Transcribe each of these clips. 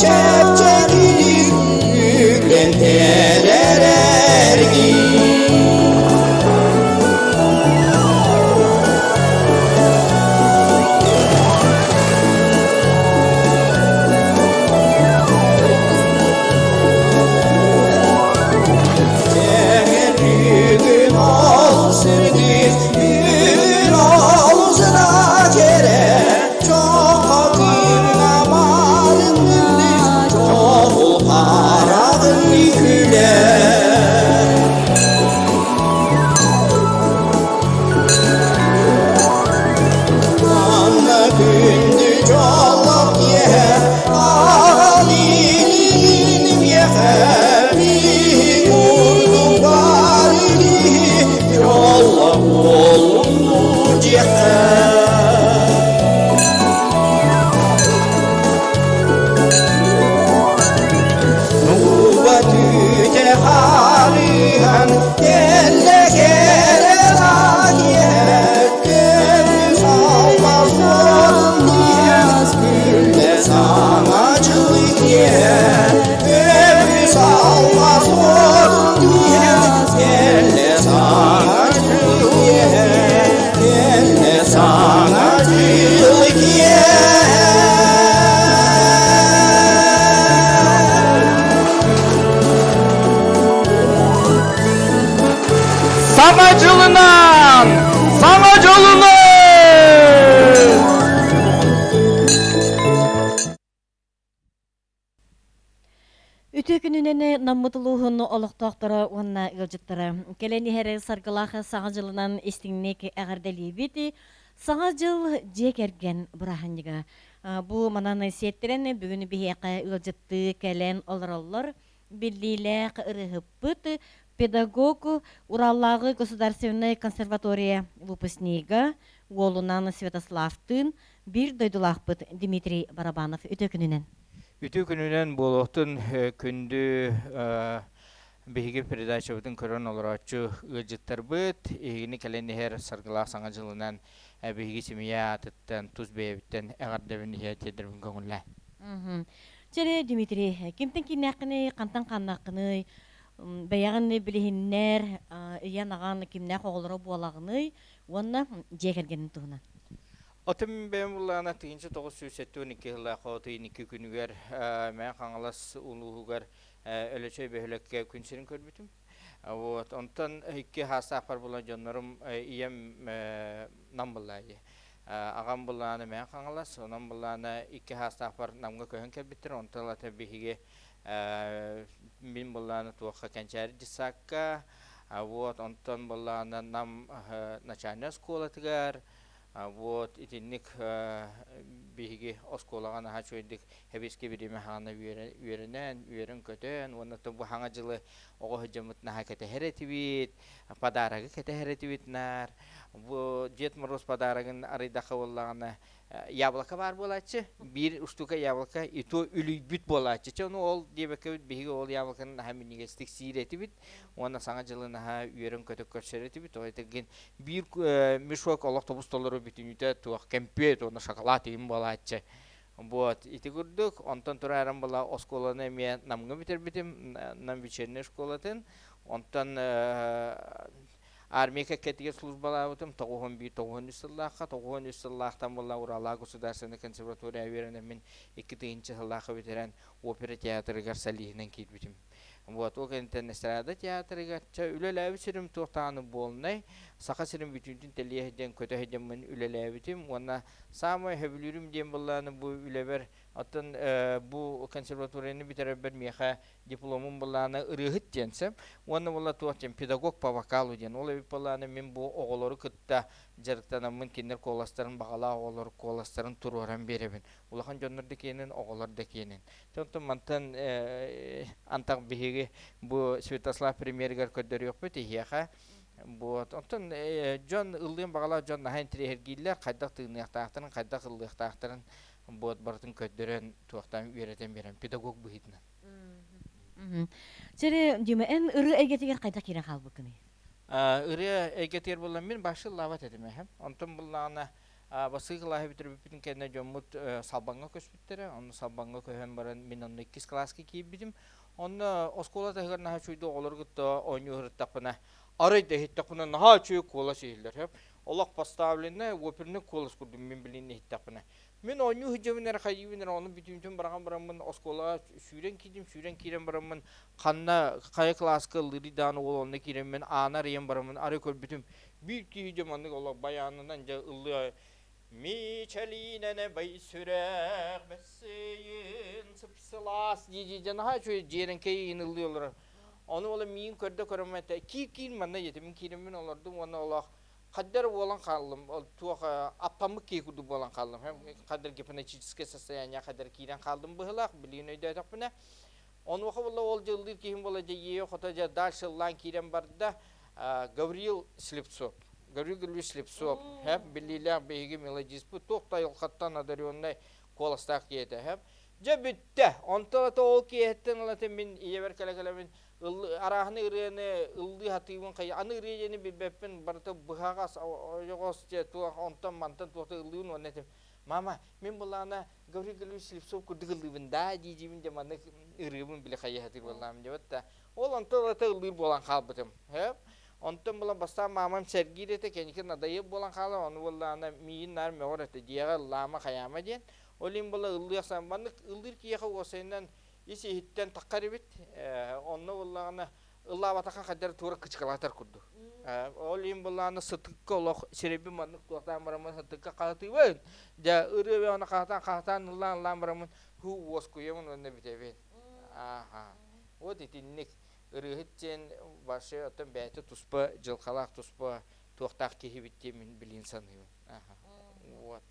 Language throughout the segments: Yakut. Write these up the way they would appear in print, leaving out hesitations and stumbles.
Чэпчэкилик үктэнтэрэр эргин. Бүгүн ол сирдиз, бүгүн олусuna kere, çok hakim amarın çok ulkarağın güle. Манна күндү дьоллоох киэһэ, аҕал илиин миэхэ, биһи курдук бар киһи дьоллоох буоллун диэххэ. Нуба түүтэ харыһан кэллэ кэрэ көмүс алмаз күллэ саҥа дьыл киэһэ көмүс алмаз кэллэ саҥа дьыл киэһэ кэллэ саҥа дьыл киэһэ. Саҥа дьылынан! Саҥа дьолунан! Үтүө күнүнэн наммыт улууһун олохтоохторо уонна ыалдьыттара. Кэлэн иһэр саргылаах Саҥа дьылынан истиҥник эҕэрдэлиибит. Саҥа дьыл дьиэ кэргэн бырааһынньыга. Бу манан сиэттэрэн бүгүн биһиэхэ ыалдьыттыы кэлэн олороллор. Биллиилээх ырыаһыппыт, педагог, Ураллааҕы государственнай консерватория выпускнига, уолунан Святославтыын биир дойдулаахпыт Дмитрий Барабанов үтүө күнүнэн. Үтүө күнүнэн буолуохтун күндү биһиги передачабытын көрөн олорооччу ыалдьыттарбыт, эһигини кэлэн иһэр саргылаах саҥа дьылынан биһиги семья аатыттан тус бэйэбиттэн эҕэрдэбин иһэ тиэрдэрбин көҥүллээ. Чэрэ, Дмитрий, кимтэн кииннээххиний, хантан хааннааххыный, бэйэҕин билиһиннэр, ийэн-аҕан кимнээх оҕолоро буолаҕыный уонна дьиэ кэргэнин туһунан. Отум бэйэм буллаҕына 1972 сыллаах отуйун икки күнүгэр Мэҥэ Хаҥалас улууһугар Өлөчөй бөһүөлэккэ күн сирин көрбүтүм. Вот, онтон икки хаастаахпар буолан дьоннорум ийэм Нам буллаа дии. Аҕам буллаҕына Мэҥэ Хаҥалас, онон буллаҕына икки хаастаахпар Намҥа көһөн кэлбиттэр. Онтон ылата биһиги мин буллаҕына туохха Кэнчээри детсадка, вот, онтон буллаҕына Нам начальнай оскуолатыгар, Вот итинник биһиги оскуолаҕа наһаа үчүгэйдик сэбиэскэй бириэмэ хаана үөрэнэн, үөрэн-көтөн уонна бу хаҥа дьылы оҕо сылдьаммыт наһаа кэтэһэр этибит, подарогы кэтэһэр этибит наар. Бу Дед Мороз подарогын арыйдахха буоллаҕына яблоко баар буолааччы, биир устука яблоко и то үлүйбүт буолааччы. Чэ ону ол диэбэккэбит биһиги ол яблоканы наһаа минньигэстик сиир этибит уонна саҥа дьылы наһаа үөрэн-көтө көрсөр этибит. Ол этигин биир мешок олох тобус толору бүтүнүүтэ туох кэмпиэт уонна шоколад иһин буолааччы. Вот ити курдук онтон турааран була оскуоланы эмиэ Намҥа бүтэрбитим, Нам вечернэй школатын. Онтон армия кэккэтигэр службалаабытым 91-93 сыллаахха, 93 сыллаахтан була Уралаа государственнай консерватория үөрэнэммин 2 тыһыынча сыллаахха бүтэрэн опера театрыгар солиһынан киирбитим. Вот, ол кэнниттэн эстрада театрыгар чэ үлэлээбит сирим туох даҕаны буолнай. Саха сирин бүтүүтүн тэлиэ сылдьан көтө сылдьаммын үлэлээбитим уонна саамай сөбүлүүрүм диэн буоллаҕына бу үлэбэр оттон бу консерваторияны бүтэрэрбэр миэхэ дипломум буоллаҕына ырыаһыт диэн сөп уонна буолла туох диэн педагог по вокалу диэн ол эбит буоллаҕына мин бу оҕолору кытта дьарыктанаммын кинилэр куоластарын баҕалаах оҕолор куоластарын туруоран биэрэбин улахан дьоннор да киэнин оҕолор да киэнин Онтон мантан антах биһиги бу Святослав премьеригэр көрдөрүөхпүт иһиэхэ. Вот. Онтон дьон ыллыан баҕалаах дьон наһаа интириэһиргииллэр, хайдах тыыныахтаахтарын, хайдах ыллыахтаахтарын вот барытын көрдөрөн, туохтаан үөрэтэн биэрэн педагог быһыытынан. Чэрэ, Дима, эн ырыа эйгэтигэр хайдах киирэн хаалбыккыный? Ырыа эйгэтигэр буолан мин башы ыллаабат этим эһэм. Онтон буллаҕына. Бастакы кылааһы бүтэрбиппитин кэннэ дьоммут Салбаҥҥа көспүттэрэ. Онно Салбаҥҥа көһөн баран мин онно иккис кылааска киирбитим. Онно оскуола таһыгар наһаа үчүгэй оҕолору кытта оонньуу сырыттахпына, арай да иһиттэхпинэ наһаа үчүгэй куолас иһиллэр. Олох поставленная оперный куолас курдук мин билин иһиттэхпинэ. Мин оонньуу сылдьабын эрэ хайыыбын эрэ ону бүтүүтүн быраҕан бараммын оскуолаҕа сүүрэн киирдим, сүүрэн киирэн бараммын ханна хайа кылааска ыллыырый даҕаны уол онно киирэммин ааны арыйан бараммын арай көрбүтүм биир киһи дьэ маннык олох байаанынан дьэ ыллыа Мичэлиинэн бай сүрэх бэссыйын сып-сылаас дии-дии дьэ наһаа үчүгэй дьиэрэҥкэй иһин ыллыы олорор. Ону уола миигин көрдө көрөммө этэ киир киир манна диэтэ мин киирэммин олордум уонна олох хайдар буолан хааллым ол туох аппаммыт киһи курдук буолан хааллым хайдар гипнотическое состояние хайдар киирэн хааллым быһыылаах билигин өйдөөтөхпүнэ онуоха буолла ол дьыллыыр киһим буола дьэ иэйэ хото дьэ дальше ыллаан киирэн барда Гаврил Слепцов Гаврил Гаврилович Слепцов биллиилээх биһиги мелодиспыт туох да айылҕаттан одареннай куоластаах киһи этэ дьэ бүттэ онтон ата ол киэһэттэн ылата мин ийэбэр кэлэ кэлэбин арааһыны ырыаны ыллыы сатыыбын хайа аны ырыа диэни билбэппин барыта быһаҕас ойоҕос дьэ туох онтон мантан туохта ыллыыбын уонна этим мама мин былаана Гаврил Гаврилович Слепцов курдук ыллыыбын даа дии диибин дьэ маннык ырыабын били хайа сатыыр буоллаам диэбит да ол онтон ылата ыллыыр буолан хаалбытым онтон буолан бастаан маамам сэргиир этэ кэнники надоел буолан хаалар ону буоллаҕына миигин наар мөҕөр этэ дьиэҕэ ыллаама хайаама диэн ол иһин буола ыллыах маннык ыллыыр киһиэхэ уопсайынан ис иһиттэн таххар эбит онно буоллаҕына ыллаабатахха хайдах туора кычкалаатар курдук ол иһин буоллаҕына сытыкка олох сирэйбин маннык туохтаан бараммын сытыкка хаһытыыбын дьэ ырыа бөҕөнү хаһытаан хаһытаан ыллаан ыллаан бараммын һуу уоскуйабын уонна бүтэбин ааха вот итинник ырыаһыт диэн вообще оттон бэйэтэ туспа дьылҕалаах туспа туохтаах киһибит диэн мин билигин саныыбын Вот.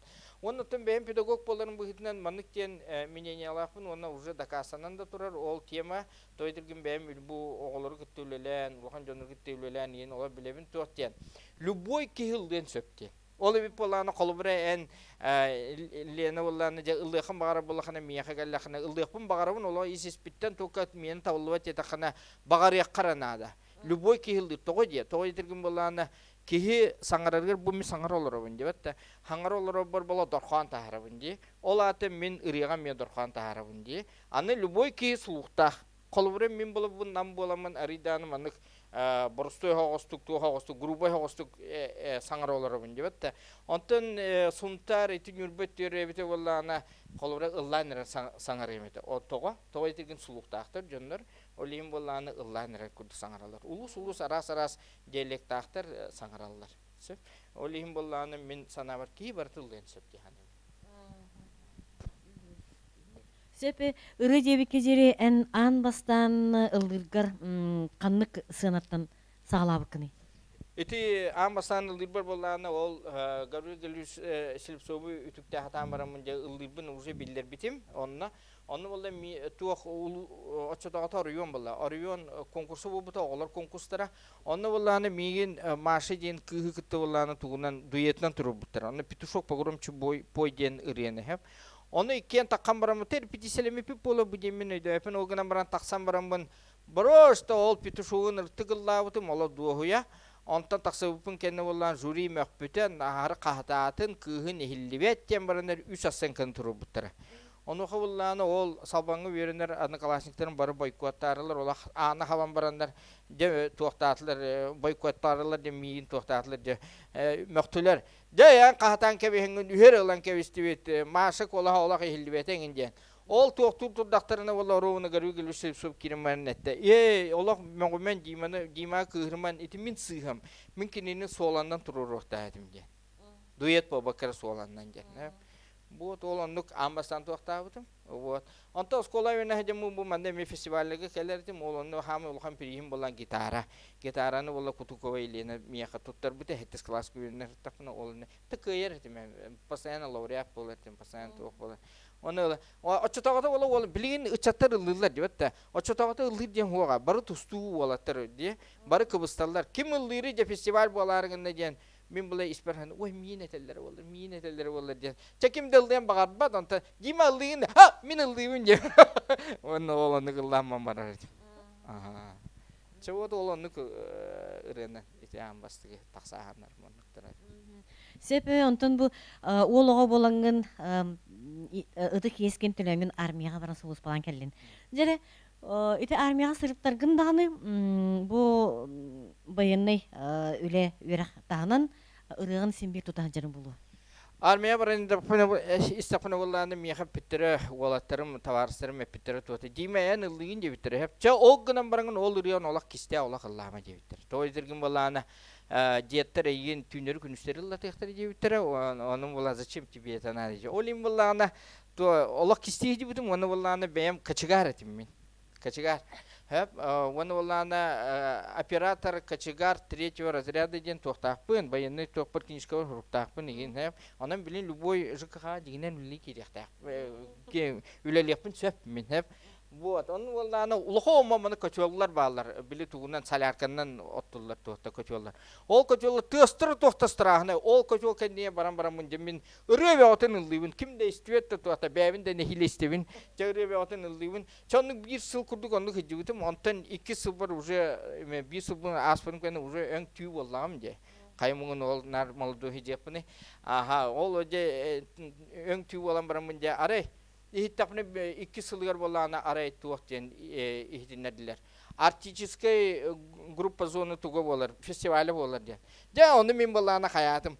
Уонна оттон бэйэм педагог буоларым быһыытынан маннык диэн мнениялаахпын уонна уже дакаастанан да турар ол тема той этиргин бэйэм бу оҕолору кытта үлэлээн, улахан дьону кытта үлэлээн иһин олор билэбин туох диэн. Любой киһи ыллыан сөп диэн. Ол эбит буоллаҕына холобура эн Лена буоллаҕына дьэ ыллыаххын баҕарар буоллаххына миэхэ кэллэххинэ ыллыахпын баҕарабын олох ис испиттэн тука миэнэ табыллыбат диэтэххинэ баҕарыахха эрэ наада. Любой киһи ыллыыр. Тоҕо диэ? Тоҕо диэтиргин буоллаҕына Киһи саҥарарыгар бу мин саҥара олоробун диэбэт да, хаҥара олорорбор буола дорхоон таһаарабын дии. Ол аата мин ырыаҕа эмиэ дорхоон таһаарабын дии. Аны любой киһи слухтаах. Холобура мин буолабын нам буоламмын арыйдааны маннык боростуой оһоҕостук, туох оһоҕостук, грубай оһоҕостук саҥара олоробун диэбэт да. Онтон Сунтаар ити Ньурба өттүгэр эбитэ буоллаҕына, холобура ыллаан эрэн саҥарыам этэ. Тоҕо? Тоҕо итиргин слухтаахтар дьоннор. Ол иһин буоллаҕына ыллаан эрэр курдук саҥараллар. Улуус-улуус араас-араас диалектаахтар саҥараллар. Сөп. Ол иһин буоллаҕына мин санаабар киһи барыта ыллыан сөп дии саныыбын. Сөп ырыа диэбиккэ диэри эн аан бастаан ыллыыргар ханнык сыанаттан саҕалаабыккыный? Ити аан бастаан ыллыырбар буоллаҕына ол Гаврил Гаврилович Слепцову үтүктээх атаан бараммын дьэ ыллыырбын уже биллэрбитим онно Онно буолла туох оччотооҕута оройуон буолла. Оройуон конкурса буолбута, оҕолор конкурстара. Онно буоллаҕына миигин Маша диэн кыыһы кытта буоллаҕына тугунан дуэтынан туруорбуттара. Онно Петушок погромче пой диэн ырыаны иһэп. Ону иккиэн таххан бараммын репетициялэммиппит буола бу диэммин өйдөөппүн. Ол гынан баран тахсан бараммын просто ол петушогун ыртык ыллаабытым, оло дуоһуйа. Онтон тахсыбыппын кэннэ буоллаан жюри мөхпүтэ, наһары хаһытаатын, кыыһын иһиллибэт диэн бараннар үс оценканы туруорбуттара. Онуоха буллаҕына ол Салбаҥҥа үөрэнэр одноклассниктарын бары бойкуоттаарылар, олох аана хабан бараннар дьэ туохтаатылар, бойкуоттаарылар дьэ миигин туохтаатылар дьэ мөхтүлэр. Дьэ эн хаһатаан кэбиһэҥҥин үһэр ылан кэбистибит, Маша куолаһа олох иһиллибэтэ эҥин диэн. Ол туохтуур турдахтарына буолла оруобуна Гаврил Слепцов киирэн баран эттэ: «Ээ, олох мөҕүмэн Диманы, Димаҕа кыыһырыман, ити мин сыыһам, мин кинини суоланнан туруоруохтаах этим» диэн. Дуэт буолбакка эрэ суоланнан диэн. Вот ол оннук аан бастаан туохтаабытым. Вот. Онтон оскуола үөрэнэ сылдьаммын бу манна эмиэ фестивалларга кэлэр этим. Ол онно хаамай улахан приһим буолан гитара. Гитараны буолла Кутукова Елена миэхэ туттарбыта сэттис кылааска үөрэнэр сыттахпына ол онно та кыайар этим. Постоянно лауреат буолар этим, постоянно туох буолар. Оны оччотооҕута буола уол билигин ыччаттар ыллыыллар диэбэт да. Оччотооҕута ыллыыр диэн хуоҕа бары тустуу уолаттар дии. Бары кыбысталлар. Ким ыллыыры дьэ фестиваль буолаары гынна диэн Мин була испэр хан, ой миин этэллэрэ буоллар, миин этэллэрэ буоллар диэн. Чэ ким да ыллыан баҕарбат, онтон Дима ыллыгын, а мин ыллыыбын диэн. Уонна ол оннук ыллаамман барар этим. Аха. Чэ вот ол оннук ырыаны ити аан бастакы тахсааһаннар манныктара. Сөп, онтон бу уол оҕо буолаҥҥын ытык иэскин төлөөҥҥүн армияҕа баран сулууспалаан кэллин. Дьэ ити армияҕа сырыттаргын даҕаны бу байыаннай үлэ үөрэх таһынан ырыаҕын син биир тута сылдьарыҥ буолуо. Армия баран истэхпинэ буоллаҕына миэхэ эппиттэрэ, уолаттарым, табаарыстарым эппиттэрэ туота Дима эн ыллыгын диэбиттэрэ. Чэ ол гынан бараҥын ол ырыаны олох кистээх олох ыллаама диэбиттэрэ. Тоҕо диэтэргин буоллаҕына дедтэр эйигин түүннэри күнүстэри ыллатыахтара диэбиттэрэ. Ону буолла зачем тебе это надо? Ол иһин буоллаҕына олох кистии диэбитим уонна буоллаҕына бэйэм кочегар этим мин. Кочегар. Уонна буоллаҕына оператор кочегар третьего разряда диэн туохтаахпын, военный туохпар книжкабар суруктаахпын игин. Онон билин любой ЖКХ дигинэн үлэлии киириэхтээх. Үлэлиэхпин сөп мин. Вот, он буоллаҕына улахан омманы котеллар бааллар. Били тугунан солярканан оттуллар туохта котеллар. Ол котеллар тыастара туохта страшный. Ол котел кэннигэ баран бараммын дьэ мин ырыа бөҕөтүн ыллыыбын. Ким да истибэт да туохта бэйэбин да нэһиилэ истэбин. Дьэ ырыа бөҕөтүн ыллыыбын. Чэ оннук биир сыл курдук оннук сылдьыбытым. Онтон икки сылбар уже биир сылбын ааспытым кэннэ уже өҥ түү буоллаҕым дьэ. Хайа муҥун ол наар молодой диэхпиний. Аха, ол дьэ өҥ түү буолан бараммын дьэ арай иһиттэхпинэ икки сылыгар буоллаҕына арай туох диэн иһитиннэрдилэр. Арктическай группа зоны туга буолар, фестиваля буолар диэн. Дьэ, ону мин буоллаҕына хайаатым.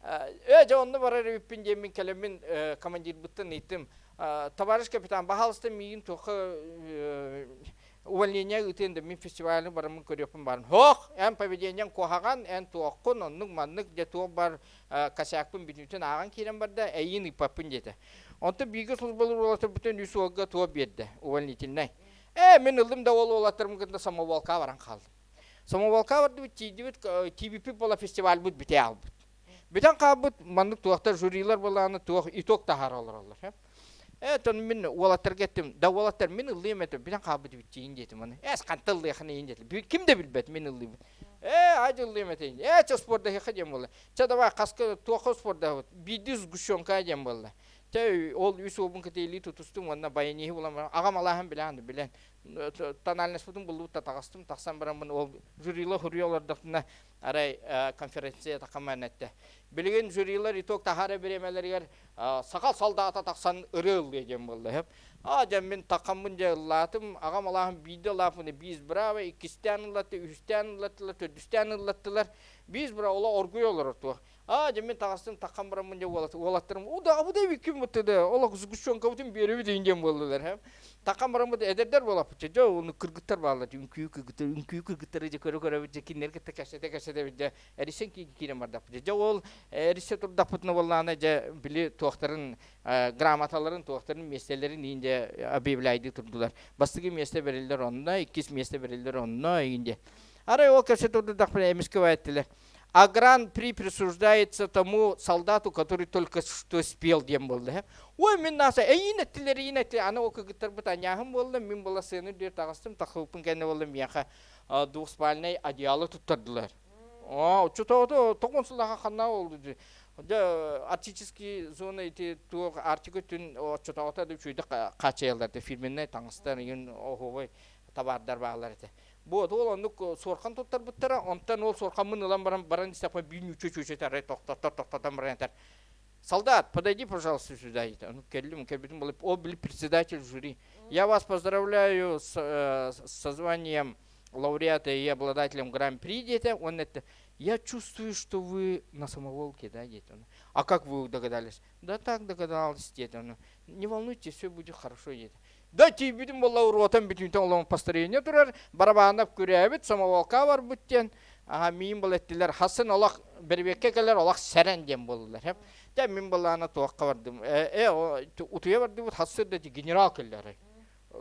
Ээ, дьэ, онно барар эбиппин диэммин кэлэммин командирбыттан ыйыттым. Товарищ капитан, баһаалыста миигин туохха увольнение ыытыан да мин фестивальны бараммын көрүөхпүн баарым. Һоох, эн поведениеҥ куһаҕан, эн туоххун, оннук маннык дьэ туох бар косякпын бүтүнүтүн ааҕан киирэн барда, эйиин ыыппаппын диэтэ. Онтон бииргэ службалыыр уолаттарбытын үс уолга туох биэрдэ, увольнительнай. Ээ, мин ыллым да ол уолаттарым кытта самоволка баран хааллым. Самоволка бардыбыт, тиийдибит, тиийбиппит буола фестивальбыт бүтэ аалбыт. Бүтэн хаалбыт, маннык туохтар жюрилар буолааны туох итог таһаара олороллор. Ээ, тон мин уолаттарга эттим, да уолаттар мин ыллыым этим, бүтэн хаалбыт бүтчиин диэтим аны. Эс ханта ыллыахын иин диэтим. Ким да билбэт мин ыллыыбын. Ээ, ай ыллыым этин. Ээ, чэ спордаһыха диэн буолла. Чэ давай хаска туохха спордаһыбыт? Биирдии сгущенка диэн буолла. Чэ ол үс уолбун кытыылыы тутустум уонна баяниһы булан аҕам алааһын билэн билэн тональностьпутун буллубут да таҕыстым тахсан бараммын ол жюрила хуруйа олордохтуна арай конференция тахаман этте билигин жюрилар итог таһаара бириэмэлэригэр саха солдата тахсан ырыа ыллыа диэн буолла а дьэ мин тахаммын дьэ ыллаатым аҕам алааһын биирдэ ылааппын биис браво иккистээн ыллатты үһүстээн ыллаттылар төрдүстээн ыллаттылар биис браво ола оргуй олорор туох Аа, дьэ мин таҕыстым таххан бараммын дьэ уолаттарым у да абыдай бүккүн быттыды олох сгущенкабытын биэрэбит иин диэн буоллулар һэ таххан бараммыт эдэрдэр буолаппыт дьэ ону кыргыттар бааллар үҥкүү кыргыттар үҥкүү кыргыттары дьэ көрө көрөбүт дьэ кинилэр кытта кэпсэтэ кэпсэтэбит дьэ эрисен киирэн бардахпыт дьэ ол эрисе турдахпытына буоллаҕына дьэ били туохтарын грамоталарын туохтарын миэстэлэрин иин дьэ объявляйдыы турдулар бастакы миэстэ бэриллэр онно иккис миэстэ бэриллэр онно иин дьэ арай ол кэпсэтэ турдахпына эмискэ эттилэр А гран-при присуждается тому солдату, который только что спел диэн буолла. Ой, мин наса эйиин эттилэр, эйиин эттилэр. Аны ол кыргыттарбыт аньааһын буолла, мин була сыаны үрдүгэр таҕыстым, тахсыбыппын кэннэ буолла миэхэ двухспальнай одеяло туттардылар. Оо, оччотооҕу тоҕон сыллаха ханна ол дьэ арктический зона ити туох Арктика өттүн оччотооҕута да үчүгэйдик хааччыйаллар этэ фирменнэй таҥастар игин оһуобай табаардар бааллар этэ. Бу ол оннук суорхан туттарбыттара, онтон ол суорхаммын ылан баран баран истэхпинэ биир ньуучча чүөчэтэ арай тохтотор тохтотон баран этэр Солдат, подойди, пожалуйста, сюда. Ну, кэллим, кэлбитим был. Ол били председатель жюри. Я вас поздравляю с, с созванием лауреата и обладателем гран-при диэтэ. Он это, я чувствую, что вы на самоволке, да, диэтэ. А как вы догадались? Да так догадался, диэтэ. Не волнуйтесь, все будет хорошо, диэтэ. Да тиийбитим буолла уруотан бүтүүтэ олоҥ построение турар, барабаанап күрээбит, самоволка барбыт диэн, аха миин был эттилэр, хасын олох бэрибиэккэ кэлэр олох сэрэн диэн буоллулар. Дьэ мин былаана туохха бардым. Э, утуйа бардыбыт хассыр да генерал кэллэр.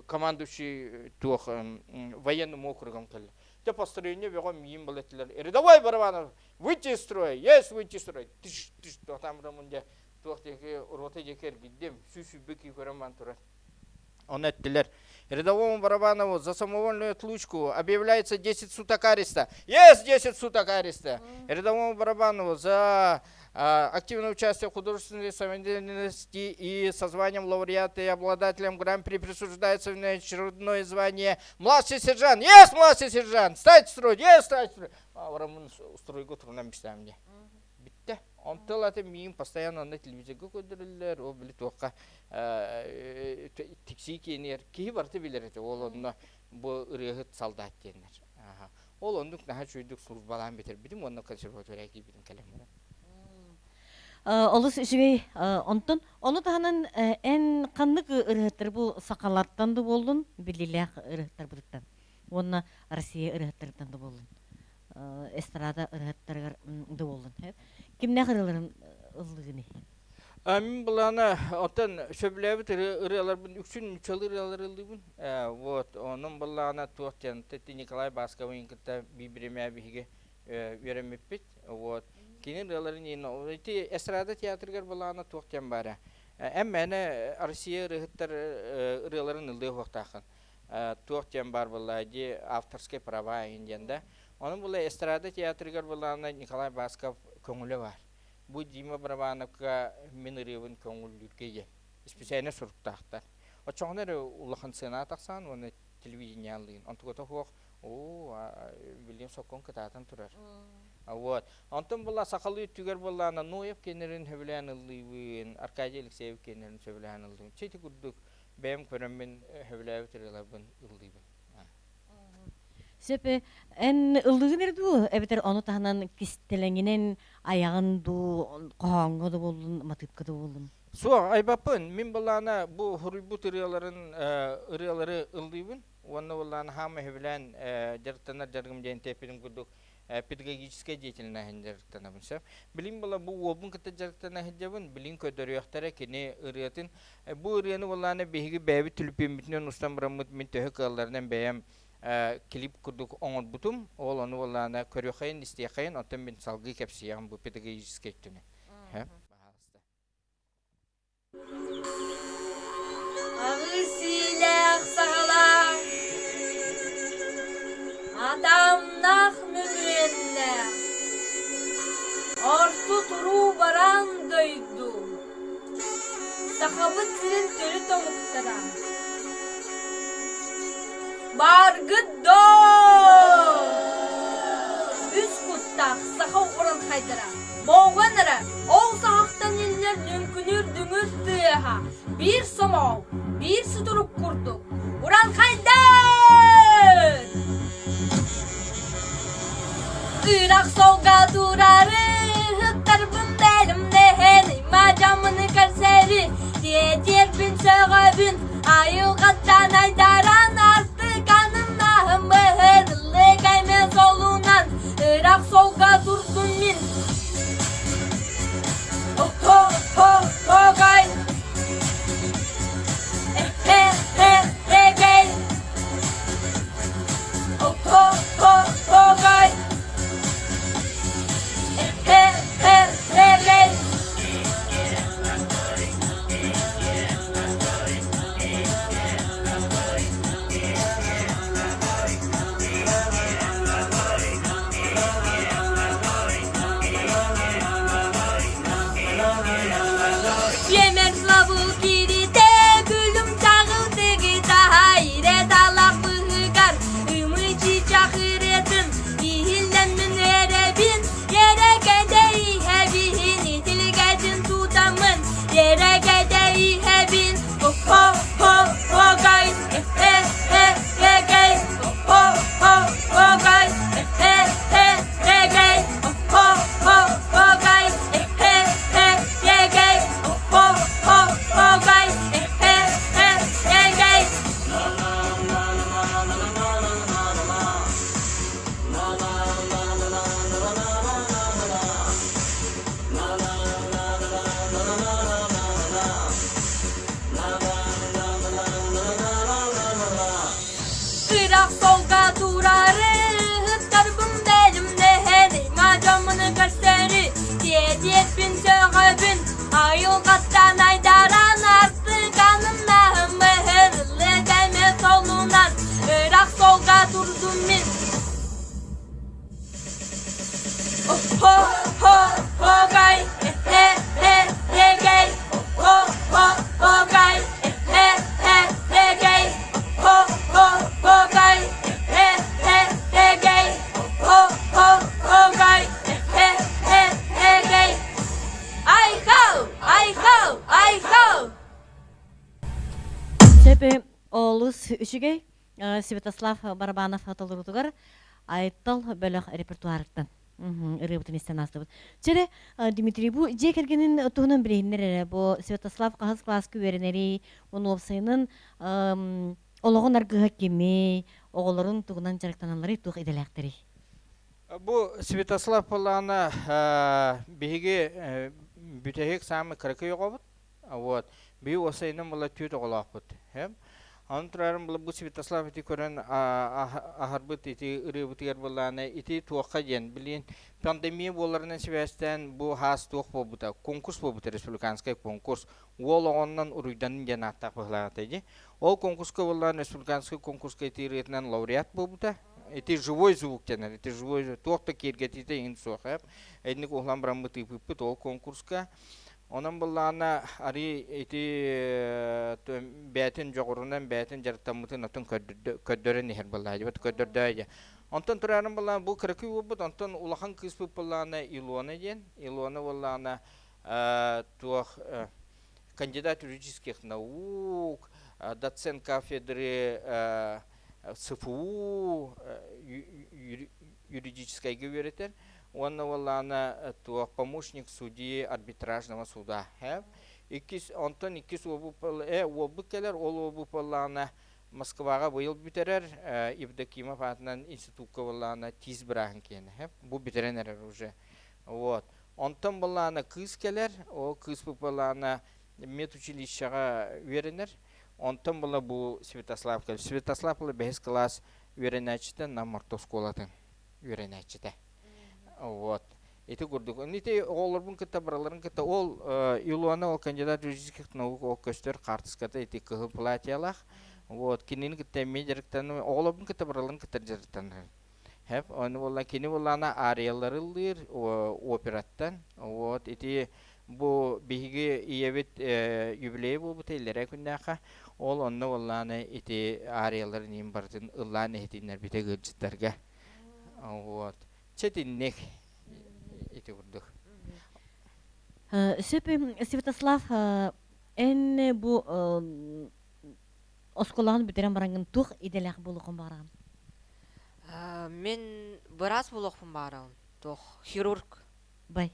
Командующий туох военным округом кэллэ. Дьэ построение бөҕө миин был эттилэр. Рядовой Барабанов, выйти из строя, есть выйти из строя. Тыш, тыш, туохтаан диэ туох диэки рота диэки эргийдим, сүүс сүүрбэ көрөн баран турар. Он эттилэр. Рядовому Барабанову за самовольную отлучку объявляется 10 суток ареста. Есть 10 суток ареста! Рядовому Барабанову за активное участие в художественной самодеятельности и со званием лауреата и обладателем гран-при присуждается очередное звание младший сержант. Есть младший сержант! Стать в строй! Есть стать в строй! Барамын стройга турунан бистээм Бүттэ. Онтон аты миигин постоянно онно телевизорга көрдөрөллөр, ол били туохха тиксии киэнигэр киһи барыта билэр этэ, ол онно бу ырыаһыт солдат диэннэр. Ол оннук наһаа үчүгэйдик службалаан бүтэрбитим уонна консерватория киирбитим кэлэн баран. Олус үчүгэй. Онтон ону таһынан эн ханнык ырыаһыттары бу сахалартан да буоллун, биллиилээх ырыаһыттарбытыттан уонна Россия ырыаһыттарыттан да буоллун, эстрада ырыаһыттарыгар да буоллун, кимнээх ырыаларын ыллыгыный? Мин былаана оттон сөбүлээбит ырыаларбын үксүн нууччалыы ырыалары ыллыыбын. Вот онон былаана туох диэн Николай Басковын кытта биир биһиги үөрэммиппит. Вот кини ырыаларын ити эстрада театрыгар былаана туох диэн баара. Эн мээнэ Россия ырыаһыттар ырыаларын ыллыа суохтааххын. Туох диэн баар буолла ди авторскай права диэн да. Онон була эстрада театрыгар былаана Николай Басков көҥүлэ баар. Бу Дима Барабановка мин ырыабын көҥүллүүргэ диэн специально суруктаахтар. Оччоҕуна эрэ улахан сцена тахсан уонна телевидение аллыын. Онтугата суох оо, билигин сокуон кытаатан турар. Вот. Онтон була сахалыы өттүгэр буоллаана Ноев киэннэрин сөбүлээн ыллыыбын, Аркадий Алексеев киэннэрин сөбүлээн ыллыыбын. Чэ ити курдук бэйэм көрөммүн сөбүлээбит ырыаларбын ыллыыбын. Сөп, эн ыллыгын эрэ дуу, эбэтэр ону таһынан кистэлэҥинэн айаҕын дуу, хоһооҥҥо да буоллун, матыыпка да буоллун? Суох, айбаппын. Мин былаана бу суруйбут ырыаларын ырыалары ыллыыбын. Уонна былаана хаама сөбүлээн дьарыктанар дьарыгым диэн тэппитим курдук педагогическай деятельноһын дьарыктанабын сөп. Билин була бу уолбун кытта дьарыктана сылдьабын, билин көрдөрүөхтэрэ кини ырыатын. Бу ырыаны буоллаана биһиги бэйэбит түлүпүөммүтүнэн устан бараммыт мин төһө кыалларынан бэйэм клип курдук оҥорбутум. Ол ону буоллаана көрүөххэйин, истиэххэйин, оттон мин салгыы кэпсиэҕим бу педагогическай өттүнэн. Баһаалыста. Аҕыы сиилээх саҕалаах, атаамнаах мөҥүөннээх, орто туруу бараан дойду, Сахабыт сирин төрүт омуктара. Бааргыт доо! Үс куттаах саха уран-хайдара Моҕон эрэ, ол саҕахтан иһиллэр нүҥкүнүүр дүҥүр тыаһа биир сомоҕо, биир сутурук курдук уран-хайдар! Ырах солга тураары ыһыктарбын бэлэмнэһэн, мадьаммыны көрсөри, тиэтиэрбин сөҕөбүн, айылҕаттан айдаран артыканым наһыммыһын, ыллыгаймен солунан ырах солга турдум мин. Хо-хо-хогай! Эхе-хе-хегей! Хо-хо-хогай! Эхе-хе-хегей! Олус үчүгэй Святослав Барабанов толоруутугар Айтал бөлөх репертуарыттан ырыабытын истэн аастыбыт. Чэрэ, Дмитрий, бу дьиэ кэргэнин туһунан билиһиннэр эрэ. Бу Святослав хаһыс кылааска үөрэнэрий, уонна уопсайынан олоҕун аргыһа кимий, оҕолорун тугунан дьарыктаналларый, туох идэлээхтэрий? Бу Святослав Полана биһиги бүтэһик саамай кыракый оҕобут. Вот. Биһи уопсайынан була түөрт оҕолоохпут. Онон турарым була бу Святослав ити көрөн аһарбыт ити ырыабытыгар буоллаҕына ити туохха диэн билин пандемия буоларынан сибээстээн бу хаас туох буолбута конкурс буолбута республиканскай конкурс уол оҕоннон уруйданын диэн ааттаах быһылаата дии ол конкурска буоллаҕына республиканскай конкурска ити ырыатынан лауреат буолбута ити живой звук дэнэр ити живой туох да киэргэтиитэ иҥин суох итинник уһулан бараммыт ыыппыппыт ол конкурска Онон былаана арыы ити бэйэтин дьоҕурунан, бэйэтин дьарыктаммытын отун көрдөрөн иһэр былаадьыбыт көрдөрдөө Онтон турарын былаан бу кыракый уолбут, онтон улахан кыыспыт былаана Илона диэн. Илона буоллаҕына туох кандидат юридических наук, доцент кафедры СФУ юридическайга үөрэтэр. Уонна уоллаана туох помощник судьи арбитражного суда. Иккис, онтон иккис уолбут кэлэр, ол уолбут буоллаҕына Москваҕа быйыл бүтэрэр Евдокимов аатынан институкка буоллаҕына тиис бырааһын киэнэ. Бу бүтэрэн эрэр уже. Вот. Онтон буоллаҕына кыыс кэлэр, ол кыыспыт буоллаҕына медучилищеҕа үөрэнэр. Онтон була бу Святослав кэлэр. Святослав була бэһис кылаас үөрэнээччитэ Нам орто оскуолатын үөрэнээччитэ. Вот. Ити курдук. Ити оҕолорбун кытта барыларын кытта ол Илона ол кандидат юридических наук ол көстөр хаартыската ити кыһыл платьялаах. Вот кинини кытта эмиэ дьарыктанным. Оҕолорбун кытта барыларын кытта дьарыктанарым. Хэп ону буолла кини буоллаана ариялары ыллыыр операттан. Вот ити бу биһиги ийэбит юбилейа буолбута иллэрээ күннээххэ. Ол онно буоллаана ити арияларын иин барытын ыллаан иһитиннэрбитэ ыалдьыттарга. Вот. Чэтинник ити курдук. Сөп Святослав, эн бу оскуолаҕын бүтэрэн бараҥҥын туох идэлээх буолуоххун баҕараҕын? Мин быраас буолуохпун баҕарабын. Туох хирург. Бай.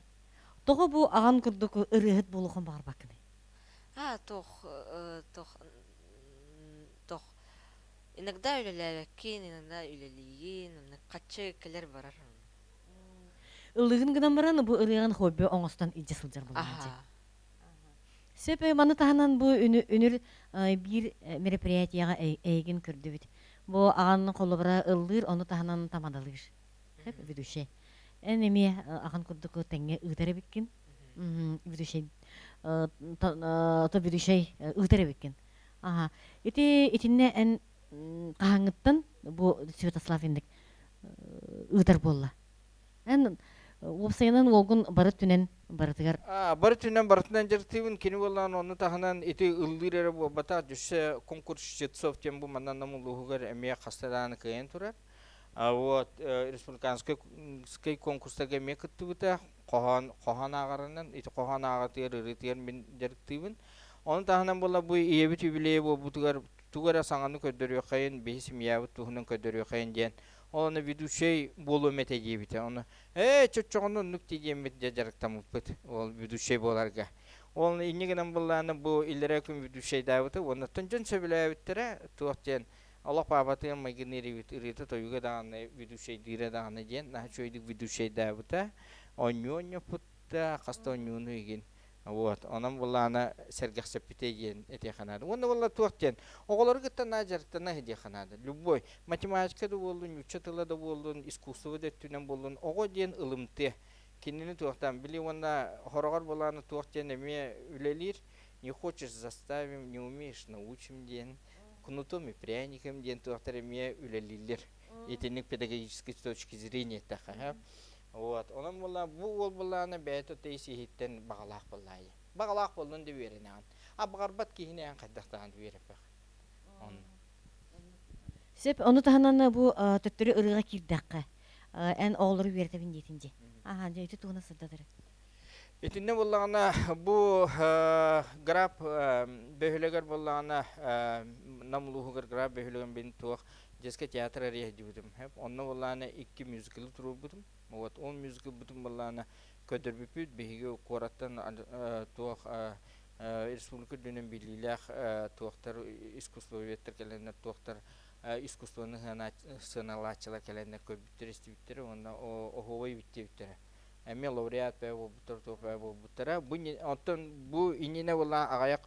Тоҕо бу аҕан курдук ырыаһыт буолуоххун баҕарбаккыный? А, туох туох туох Иногда үлэлээбэккин, иногда үлэлиигин, онно хаччы кэлэр барар. Ыллыгын гынан баран бу ырыаҕын хобби оҥостон илдьэ сылдьар буоллаҕа дии. Аха. Сөп маны таһынан бу үнүр биир мероприятияҕа эйигин көрдүбүт. Бу аҕан холобура ыллыыр, ону таһынан тамадалыыр. Сөп ведущий. Эн эмиэ аҕан курдук тэҥҥэ ыытар эбиккин. Ведущий то ведущий ыытар эбиккин. Аха. Ити итиннэ эн хаһааҥҥыттан бу Святослав инник ыытар буолла? Эн уопсайынан уолгун бары түнэн барытыгар Бары түнэн барытынан дьарыктыыбын кини буоллаан ону таһынан ити ыллыыр эрэ буолбатах дьүссэ конкурс чтецов диэн бу манна Нам улууһугар эмиэ хаста даҕаны кыайан турар. Вот республиканскай конкурстарга эмиэ кыттыбыта хоһоон хоһоон ааҕарынан ити хоһоон ааҕатыгар ырыатыгар мин дьарыктыыбын. Ону таһынан буолла бу ийэбит юбилейа буолбутугар тугу эрэ саҥаны көрдөрүөххэйин, биһи семьябыт туһунан көрдөрүөххэйин диэн ол ону ведущай буолуом этэ диэбитэ. Ону ээ чоччоҕуна оннук дии диэммит дьэ дьарыктаммыппыт ол ведущай буоларга. Ол инньэ гынан буоллаҕына бу иллэрээ күн ведущайдаабыта уонна оттон дьон сөбүлээбиттэрэ туох диэн олох паапатыгар майгыныыр эбит ырыата-тойуга даҕаны ведущайдыыра даҕаны диэн наһаа үчүгэйдик ведущайдаабыта оонньуу оонньоппута хас да оонньууну игин Вот, онон буллаана сэргэхсэппитэ диэн этиэхэ наада. Уонна буолла туох диэн, оҕолору кытта наада дьарыктана диэхэ наада. Любой, математика да буоллун, нуучча тыла да буоллун, искусство да өттүнэн буоллун, оҕо диэн ылымтыа. Кинини туохтаан, били уонна хороҕор булаана туох диэн эмиэ үлэлиир, не хочешь заставим, не умеешь научим диэн, кнутом и пряником диэн туохтар эмиэ үлэлииллэр. Итинник педагогической точки зрения эттэххэ. Вот. Онон буолла бу уол буоллаҕына бэйэтэ тэйис иһиттэн баҕалаах буоллаайы. Баҕалаах буоллун да үөрэнэҕин. А баҕарбат киһини эн хайдах даҕаны үөрэппэх. Онно. Сөп, ону таһынан бу төттөрү ырыаҕа киирдэххэ, эн оҕолору үөрэтэбин диэтин дии. Аха, дьэ ити туһунан сырдатар. Итиннэ буоллаҕына бу Граб бөһүөлэгэр буоллаҕына Нам улууһугар Граб бөһүөлэгин мин туох детскай театр арыйа сылдьыбытым. Онно буоллаҕына икки мюзиклы туруорбутум. Вот ол мюзиклбытын буоллаҕына көрдөрбүппүт. Биһиги куораттан туох республика үрдүнэн биллиилээх туохтар искусствоведтар кэлэннэр туохтар искусствоны сыаналааччылар кэлэннэр көрбүттэр истибиттэрэ уонна оһуобай эбит диэбиттэрэ. Эмиэ лауреат бэйэ буолбуттар, туох бэйэ буолбуттара. Бу оттон бу иннинэ буоллаан аҕыйах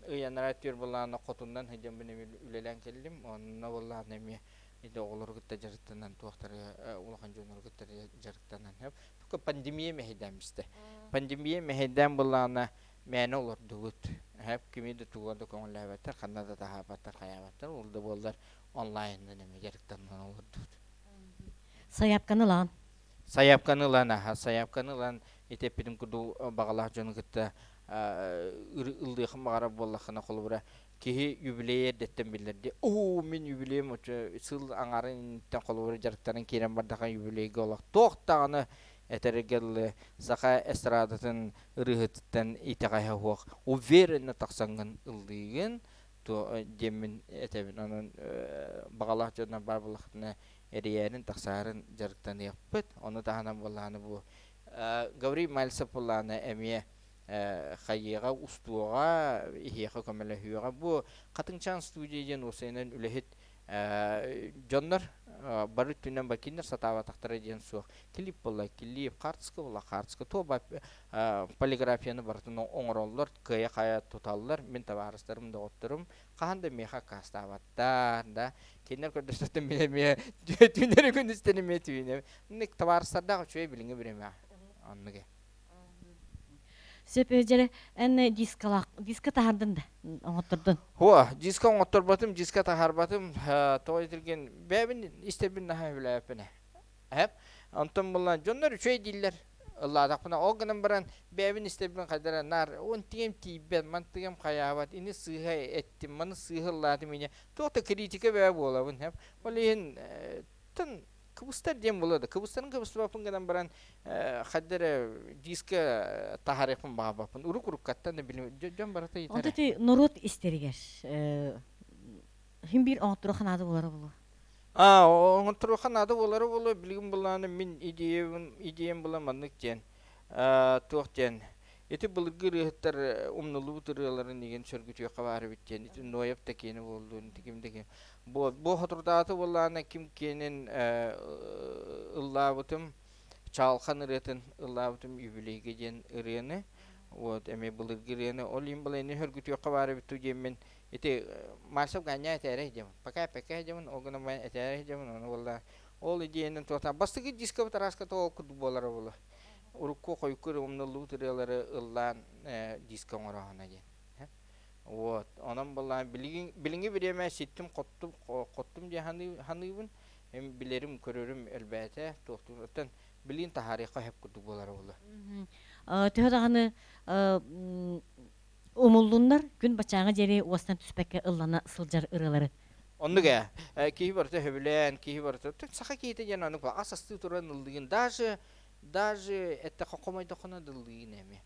ыйанара түөр буоллаана хотуннан сылдьаммын эмиэ үлэлээн кэллим. Онно буоллаана эмиэ ити оҕолору кытта дьарыктанан туохтары улахан дьоннору кытта дьарыктанан только пандемия мэһэйдээн бистэ. Пандемия мэһэйдээн буоллаана мээнэ олордубут. Хэп кими да туга да көҥүллээбэттэр, ханна да таһаабаттар, хайаабаттар. Ол да буоллар онлайнынан эмиэ дьарыктанан олордубут. Сайаапканы ылаҕын. Сайаапканы ылан аха, сайаапканы ылан ити эппитим курдук баҕалаах дьону кытта ыллыахын баҕарар буоллаххына, холобура, киһи юбилей эрдэттэн биллэр дии. Оо, мин юбилейым оччо сыл аҥаарын инниттэн холобура дьарыктанан киирэн бардаха юбилейга олох туох даҕаны этэргэ дылы саха эстрадатын ырыаһытыттан итэҕэһэ суох уверенно тахсаҥҥын ыллыыгын диэммин этэбин. Онон баҕалаах дьоннор баар буоллахтарына эрийээрин, тахсаарын дьарыктаныахпыт. Ону таһынан буоллаҕына бу Гаврил Мальцев буоллаҕына эмиэ хайыаҕа, устуоҕа, иһиэхэ көмөлөһүөҕэ. Бу Хатыҥчаан студия диэн уопсайынан үлэһит дьоннор бары өттүнэн бакиннар сатаабатахтара диэн суох. Клип буолла, клип, хаартыска буолла, хаартыска. Туох полиграфияны барытын оҥороллор, кыайа-хайа туталлар. Мин табаарыстарым, доҕотторум хаһан да миэхэ аккаастаабаттар да. Кинилэр көрдөстөртөн мин эмиэ түүннэри күнүстэн эмиэ түүнэбин. Оннук табаарыстардаах үчүгэй билиҥҥи бириэмэҕэ. Оннук ээ. Сөп дьэрэ эн дискалаах диска таһаардын да оҥоттордун. Хуа, диска оҥотторботум, диска таһаарбатым. Тоҕо диэтиргин бэйэбин истэрбин наһаа сөбүлээбэппин ээ. Эп. Онтон булан дьоннор үчүгэй дииллэр. Ыллаатахпына ол гынан баран бэйэбин истэрбин хайдара наар он тигэм тиийбэт, мантыгам хайаабат, ини сыыһа эттим, маны сыыһа ыллаатым ини. Туох да критика бэйэ буолабын. Эп. Ол иһин тын кыбыстар диэн буолуо да кыбыстарын кыбыстыбаппын гынан баран хайда эрэ диска таһаарыахпын баҕарбаппын урук уруккаттан да билим дьон барыта ыйытар Онто ити норуот истэригэр хим биир оҥотторуохха наада буолара буолуо. А оҥотторуохха наада буолара буолуо билигин былааны мин идеябын идеям була маннык диэн туох диэн ити былыргы ырыаһыттар умнуллубут ырыаларын игин сөргүтүөххэ баар эбит диэн ити Ноев да киэнэ буоллун ити ким да киэнэ Бу, бу соторутааҕыта буоллаҕына ким киэнин ыллаабытым, Чаалхан ырыатын ыллаабытым юбилейга диэн ырыаны. Вот эмиэ былыргы ырыаны. Ол иһин былайны сөргүтүөххэ баар эбит дуу диэммин ити Марсов Ганя этээрэй диэмин. Пока пока диэмин, ол гынан баран этээрэй диэмин, ону буолла ол идеянан туохтаах бастакы дискобут араската ол курдук буолара буолуо. Урукку хойукку умнуллубут ырыалары ыллаан диско оҥорооһуна диэн. Вот. Онон буоллаҕына билигин билиҥҥи бириэмэ ситтим хоттум хоттум диэн саныыбын. Эм билэрим, көрөрүм элбээтэ. Туохтуур оттон билигин таһаарыахха сөп курдук буолара буолуо. Төһө даҕаны умуллуннар, күн баччааҥҥа диэри уостан түспэккэ ыллана сылдьар ырыалары. Оннук ээ. Киһи барыта сөбүлээн, киһи барыта саха киһитэ диэн оннук ас астыы туран ыллыгын даже даже эттэххэ хомойдоххуна да ыллыгын эмиэ.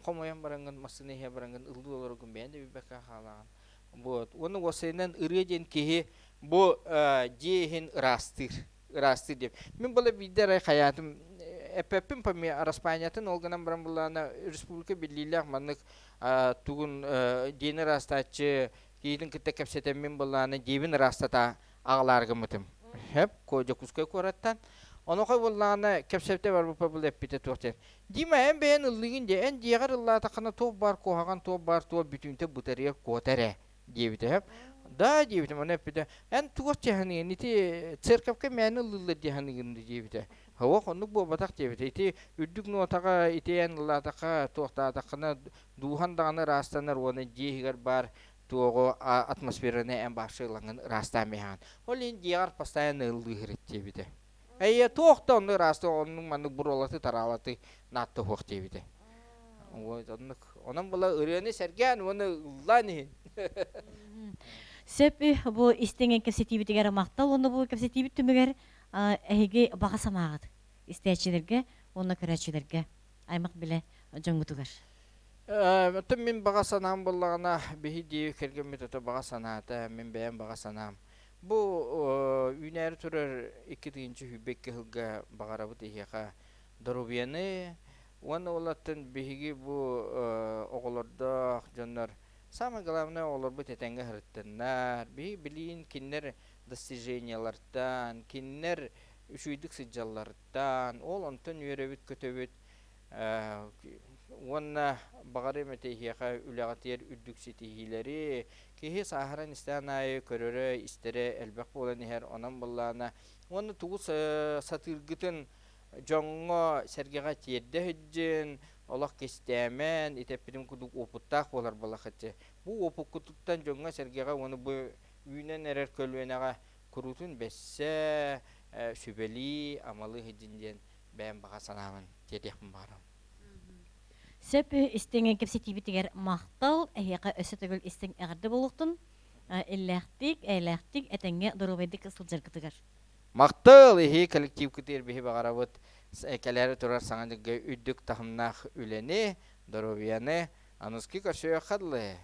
Хомойон бараҥҥын массыына иһэ бараҥҥын ыллыы олороргун бэйэн да билбэккэ хаалаҕын. Вот. Уонна уопсайынан ырыа диэн киһи бу дьиэ иһин ыраастыыр. Ыраастыыр диэн. Мин была биирдэ эрэ хайаатым эппэппин поме араспаанньатын ол гынан баран буллаана республика биллиилээх маннык тугун дьиэни ыраастааччы киһитин кытта кэпсэтэммин буллаана дьиэбин ыраастата аҕалаары гыммытым. Хөп, Дьокуускай куораттан. Онуоха буоллаҕына кэпсэппитэ барбыппар был эппитэ туох диэн. Дима, эн бэйэн ыллыгын дии, эн дьиэҕэр ыллаатаххына туох баар куһаҕан, туох баар туох бүтүүнтэ бытарыйар куота эрэ диэбитэ сөп. Да диэбитим, ону эппитэ, эн туох дьаһаныгын, ити церковка мээнэ ыллыыллар дьаһаныгын диэбитэ. Суох, оннук буолбатах диэбитэ. Ити үрдүк нуотаҕа ити эн ыллаатахха, туохтаатаххына дууһан даҕаны ыраастанар уонна дьиэ иһигэр баар туоҕу атмосфераны эн башы ылаҥын ыраастаан биһаҕын. Ол иһин дьиэҕэр постоянно ыллыыһырыт диэбитэ. Эйэ туох да онну ыраастыы оннук маннык буруолаты тараалаты наатта уһуох диэбитэ. Вот оннук. Онон була ырыаны сэргээн уонна ыллаан иһин. Сөп бу истиҥ кэпсэтиибитигэр махтал уонна бу кэпсэтиибит түмүгэр эһиги баҕа санааҕыт истээччилэргэ уонна көрөөччүлэргэ аймах билэ. дьоҥҥутугар? Оттон мин баҕа санаам буоллаҕына, биһи дии кэргэммит ото баҕа санаата, мин бэйэм баҕа санаам. Бу үүнээри турар 2022 сылга баҕарабыт эһиэхэ доруобуйаны уонна уолаттан биһиги бу оҕолордоох дьоннор самое главное оҕолорбут этэҥҥэ сырыттыннар. Биһи билиин кинилэр достижениялартан, кинилэр үчүгэйдик сылдьалларыттан, ол онтон үөрэбит-көтөбүт Уонна баҕарыам этэ эһиэхэ үлэҕитигэр үрдүк ситиһиилэри, киһи сааһыран истэҕин аайы көрөрө, истэрэ элбэх буолан иһэр, онон былаана уонна тугу сатыыргытын дьоҥҥо, сэргэҕэ тиэрдэ сылдьын, олох кистээмэн, итэппитим курдук уопуттаах буолар буолаххыт. Бу уопуккутуттан дьоҥҥо-сэргэҕэ уонна бу үүнэн эрэр көлүөнэҕэ куруутун бэссэ, сүбэлии, амалыы сылдьын диэн бэйэм баҕа санаабын тиэрдиэхпин баҕарабын. Сөп истиҥ кэпсэтиибитигэр махтал, эһиэхэ өссө төгүл истиҥ эҕэрдэ буолуохтун. Иллээхтик, эйэлээхтик, этэҥҥэ доруобайдык сылдьаргытыгар. Махтал эһиги коллективкытыгар биһи баҕарабыт кэлээри турар саҥа дьылга үрдүк таһымнаах үлэни, доруобуйаны, аныски көрсүөххэ дылы.